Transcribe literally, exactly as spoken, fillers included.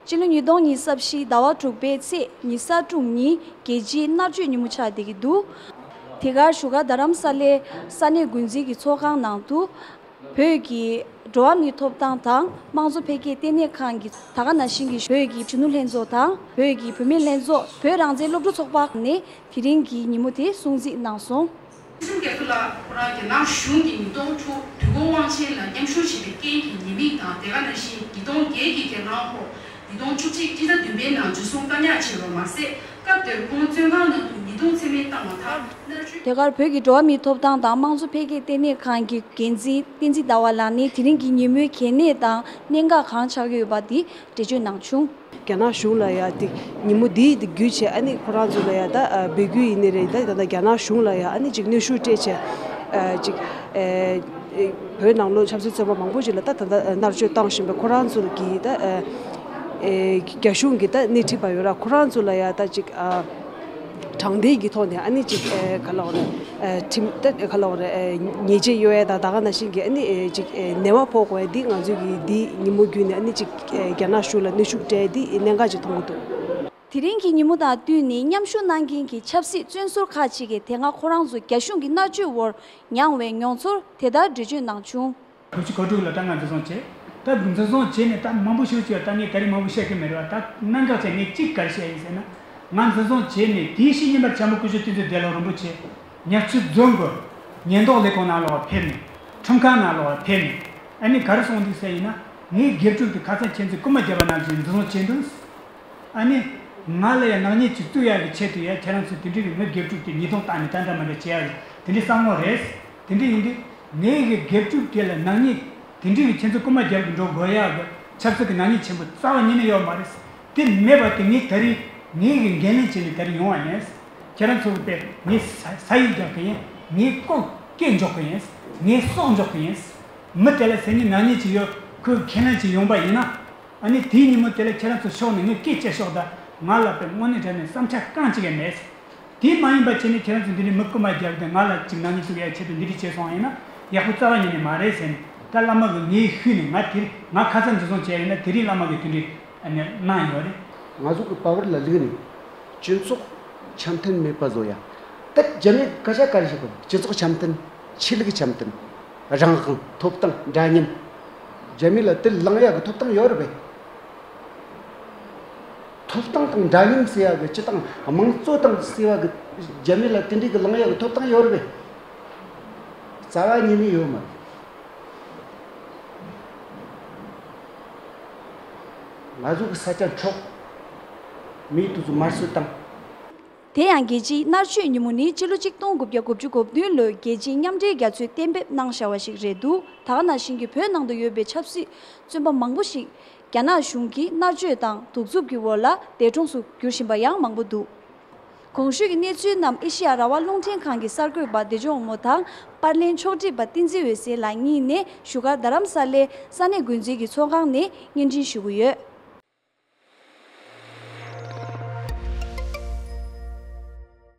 ཕྱི་ལོ་ཉིས་སྟོང་ཉི་ཤུ་རྩ་བཞི་ཟླ་བ་དྲུག་པའི་ཚེས་ཉི་ཤུ་རྩ་དྲུག་ཉིན་རྒྱལ་སྤྱིའི་མནར་གཅོད་ཉིན་མོ་ཆགས་བསྡད་ཀྱི་འདུག་དེ་གར་བཞུགས་སྒར་རྡ་རམ་ས་ལའི་ས་གནས་འགོ་འཛིན་གྱི་ཚོགས་ཁང་ནང་དུ། བོད་ཀྱི་འགྲོ་བ་མིའི་ཐོབ་ཐང་དང་དམངས་གཙོ་འཕེལ་རྒྱས་ལྟེ་གནས་ཁང་གི་ད་ག་ནང་བཞིན་གྱི་བོད་ཀྱི་གཞོན་ནུ་ལྷན་ཚོགས་དང་བོད་ཀྱི་བུད་མེད་ལྷན་ཚོགས། བོད་རང་བཙན་སློབ་ཕྲུག་ཚོགས་པ་ནས་དེ་རིང་གི་ཉིན་མོ་དེ་སྲུང་བརྩི་གནང་སོང་། སྲིད་སྐྱོང་རྒྱ་མཚོ་ལགས་ཁོ་རང་རྒྱ་ནག་གཞུང་གིས་ཉིས་སྟོང་དྲུག་དུས་འཁོར་དབང་ཆེན་ལ་མཉམ་ཞུགས་བྱས་པའི་རྐྱེན་གྱིས་ཉེས་དམིགས་དང་དེ་ག་ནང་བཞིན་ཉིས་སྟོང་བརྒྱད་ཀྱི་རྒྱ་ནག་ཧོ། ཉིས་སྟོང་བཅུ་གཅིག་སྤྱི་ཟླ་བདུན་པའི་ནང་འཇུ་བཟུང་བཀག་ཉར་བྱས་པ་མ་ཟད། སྐབས་དེར་ཁོང་བཙོན་ཁང་ནང་དུ་ཉིས་སྟོང་མཚན་སྨད་བཏང་བ་དང་མནར་གཅོད། དེ་གར་བོད་ཀྱི་འགྲོ་བ་མིའི་ཐོབ་ཐང་དང་དམངས་གཙོ་འཕེལ་རྒྱས་ལྟེ་གནས་ཁང་གི་འགན་འཛིན་བསྟན་འཛིན་ཟླ་བ་ལགས་ནས་དེ་རིང་གི་ཉིན་མོའི་གལ་གནད་དང་གནད་འགག་གང་ཆགས་ཀྱི་ཡོད་པ་དེ་འགྲེལ་བརྗོད་གནང་བྱུང་། རྒྱ་ནག་གཞུང་ལ་ཡ་དེ་ཉིན་མོ་འདིའི་དེ་བརྒྱུད་བྱས་ཨ་ནི་ཁོ་རང་ཚོ་ལ་ཡ་ད་ཨ་འབོད་སྐུལ་ཡིན་ནི་རེད། ད་ད་ལྟ་རྒྱ་ནག་གཞུང་ལ་ཡ་ཨ་ནི་ཅིག་གནོན་ཤུགས་སྤྲད་བྱས་ཨ་ཅིག་ཨེ་བོད་ནང་ལོགས་ཆབ་སྲིད་བཙོན་པ་མང་པོ་ཞིག་ལ་ད་ད་ལྟ་མནར་གཅོད་བཏང་བཞིན་པའི་ཁོ་རང་ཚོ་གི་ད་ཨ་ཨེ་རྒྱ་གཞུང་གི་ད་སྣེ་ཁྲིད་པ་ཡོད་ར། ཁོ་རང་ཚོ་ལ་ཡ་ད་ཅིག་ཨ་དྲང་བདེན་གྱི་ཐོག་ནས་ཨ་ནི་ཅིག་ཨེ་ག་ལབ་རེད། ཨེ་ཁྲིམས་ད་ག་ལབ་རེད། ཨེ་ཉེས་ཆད་གཡོ་ཡ་དང་ད་ག་ནང་བཞིན་གྱི་ཨ་ནི་ཨེ་ཅིག་ཨེ་ནུས་པ་ཕོག་དགོས་ཡ་འདི་ང་ཚོས་ཀྱི་འདི་ཉིན་མོ་བརྒྱུད་ནས་ཨ་ནི་ཅིག་ཨེ་རྒྱ་ནག་གཞུང་ལ་གནོན་ཤུགས་སྤྲད་འདི་གནད་འགག་ཅིག་མཐོང་གི་འདུག་དེ་རིང་གི་ཉིན་མོ་དང་བསྟུན་ནས་མཉམ་ཞུགས་གནང་མཁན་གྱི་ཆབ་སྲིད་བཙོན་ཟུར་ཁག་ཅིག་གིས་དེ་སྔ་ཁོ་རང་ཚོ་རྒྱ་གཞུང་གི་མནར་གཅོད་འོག་མྱངས་པའི་མྱོང་ཚོར་དེ་ལྟར་འགྲེལ་བརྗོད་གནང་བྱུང་། དགུ་བཅུ་གོ་དྲུག་ལ་ད་ང་འཛིན་བཟུང་བྱས། ད་འཛིན་བཟུང་བྱས་ནས་ད་མང་པོ་ཞིག་བྱས། ད་ངས་ད་རིང་མང་པོ་བཤད་ཀྱི་མེད་རེད་བ། ད་གནད་འགག་ཆེ་ངས་གཅིག་ག་རེ་བཤད་ཡིན་ཟེར་ན། ང་འཛིན་བཟུང་བྱས་ནས་དེའི་ཕྱི་ཉིན་པར་བྱམས་པ་སྐུ་ཞབས་བསྟན་འཛིན་བདེ་ལེགས་རིན་པོ་ཆེ་ཉག་ཆུ་རྫོང་གི་ཉེན་རྟོག་ལས་ཁུངས་ནང་ལོགས་ཕེབས་ནས་ཁྲིམས་ཁང་ནང་ལོགས་ཕེབས་ནས་ཨ་ནི་ག་རེ་གསུངས་འདུག་ཟེར་ཡིན་ན། ངའི་དགེ་ཕྲུག་དེ་ཁ་སང་ཁྱེད་ཚོས་རྐུན་མ་བརྒྱབ་པ་ནང་བཞིན་འཛིན་བཟུང་བྱས་འདུག་ཨ་ནི། ང་ལ་ཡང་ནག་ཉེས་ཅིག་བཙུགས་ཡག་གི་ཆེད་དུ་ཡང་ཁྱེད་རང་ཚོས་དེ་འདྲའི་གི་ངའི་དགེ་ཕྲུག་དེ་ཉེས་རྡུང་བཏང་ནས་ད་འདྲ་མ་འདྲ་བྱེད་ཡག་གི་དེ་འདྲའི་བསམ་བློ་རེད། དེ་འདྲ་ཡིན་དུས་ངའི་གི་དགེ་ཕྲུག་དེ་ལ་ནག་ཉེས་དེ་འདྲའི་གི་ཁྱེད་ཚོ་རྐུན་མ་རྒྱག་གི་འགྲོ་དགོས་ཡག་གི་ཆབ་སྲིད་ཀྱི་ནག་ཉེས་ཆེན་པོ་རྩ་བ་ཉིད་ནས་ཡོད་མ་རེད། དེ་མེད་པ་དེ་ངས་ད་རེས་ངའི་གི་འགན་ལེན་བྱས་ནས་ད་རེས་ཡོང་བ་ཡིན། ཁྱེད་རང་ཚོ་གི་དཔེ་ངས་ས་ས་ཡིག་རྒྱག་གི་ཡིན། ངས་ལྐོག་སྐད་འཇོག་གི་ཡིན། ངས་སྲོག་འཇོག་གི་ཡིན། མི་དེ་ལ་སེམས་ཉིད་ནག་ཉེས་ཅིག་ཡོད། ཁོས་ཁས་ལེན་བྱས་ཡོང་པ་ཡིན་ན། ཨ་ནི་དེའི་ཉིན་མོ་དེ་ལ་ཁྱེད་རང་ཚོ་ཕྱོགས་ནས་ངས་སྐད་ཆ་ཤོག་ད། ང་ལ་དཔེ་དངོས་གནས་དྲང་གནས་བསམ་འཆར་རྐང་གཅིག་ཡང་མེད། དེ་མ་ཡིན་པ་བྱས་ནས་ཁྱེད་རང་ཚོ་འདི་འདྲའི་མི་རྐུ་མ་རྒྱག་དེ་ང་ལ་ཅིག་ནག་ཉེས་བཙུགས་ཡ་ཆེད་དུ་འདི་འདྲ་བྱས་སོང་ཡིན་ན་ཡག་པོ་རྩ་བ་ཉིད་ནས་མ་རེད་ཟེར་ནས། ད་བླ་མ་གི་ངས་ཞུས་ནས་ང་དེ་ང་ཁ་སང་འཛིན་བཟུང་བྱས་ཡིན་ན་དེ་རིང་བླ་མ་གི་དེ་འདྲའི་ཨ་ནི་གནང་ཡོད་རེད། ང་ཚོ་གི་པ་ཝར་ལ་བླུགས་ནས་སྤྱི་ཚོགས་འཆམ་མཐུན་མེད་པ་བཟོ་ཡ། ད་རྒྱ་མིས་སྐད་ཆ་ག་རེ་བཤད་གོ། སྤྱི་ཚོགས་འཆམ་མཐུན། ཆོས་ལུགས་འཆམ་མཐུན། རང་དབང་། ཐོབ་ཐང་། འདྲ་མཉམ། རྒྱ་མི་ལ་དེ་བླང་ཡག་གི་ཐོབ་ཐང་ཡོད་རེད་པས། ཐོབ་ཐང་དང་འདྲ་མཉམ་ཟེར་ཡག་གི་སྤྱི་དང་དམངས་གཙོ་དང་ཟེར་བ་གི་རྒྱ་མི་ལ་དེ་འདྲའི་གི་བླང་ཡག་གི་ཐོབ་ཐང་ཡོད་རེད་པས། རྩ་བ་ཉིད་ནས་ཡོད་མ་རེད། ང་ཚོ་གི་ས་ཆ་འཕྲོག་མིའི་དུས་ཚོད་དམར་གསོད་བཏང་། དེ་ཡང་རྒྱལ་སྤྱིའི་མནར་གཅོད་ཉིན་མོ་ནི་སྤྱི་ལོ་གཅིག་སྟོང་དགུ་བརྒྱ་དགུ་བཅུ་གོ་བདུན་ལོའི་རྒྱལ་སྤྱིའི་མཉམ་འབྲེལ་རྒྱ་མཚོས་གཏན་འབེབས་གནང་བཞག་པ་ཞིག་རེད་འདུག་ད་ག་ནང་བཞིན་གྱི་བོད་ནང་དུ་ཡོད་པའི་ཆབ་སྲིད་བཙོན་པ་མང་པོ་ཞིག་རྒྱ་ནག་གཞུང་གིས་མནར་གཅོད་དང་གདུག་རྩུབ་ཀྱི་འོག་ལ་འདས་གྲོངས་སུ་གྱུར་བཞིན་པ་ཡང་མང་པོ་འདུག་གོང་ཞུས་ཀྱི་གནས་ཚུལ་རྣམས་ཨེ་ཤེ་ཡ་རང་དབང་རླུང་འཕྲིན་ཁང་གི་གསར་འགོད་པ་བདེ་སྐྱོང་དབང་མོ་དང་པར་ལེན་ཕྱོགས་སྒྲིག་པ་བསྟན་འཛིན་འོད་ཟེར་ལགས་གཉིས་ནས་བཞུགས་སྒར་རྡ་རམ་ས་ལའི་ས་གནས་འགོ་འཛིན་གྱི་ཚོགས་ཁང་ནས་སྙན་སྒྲོན་ཞུ་གི་ཡོད།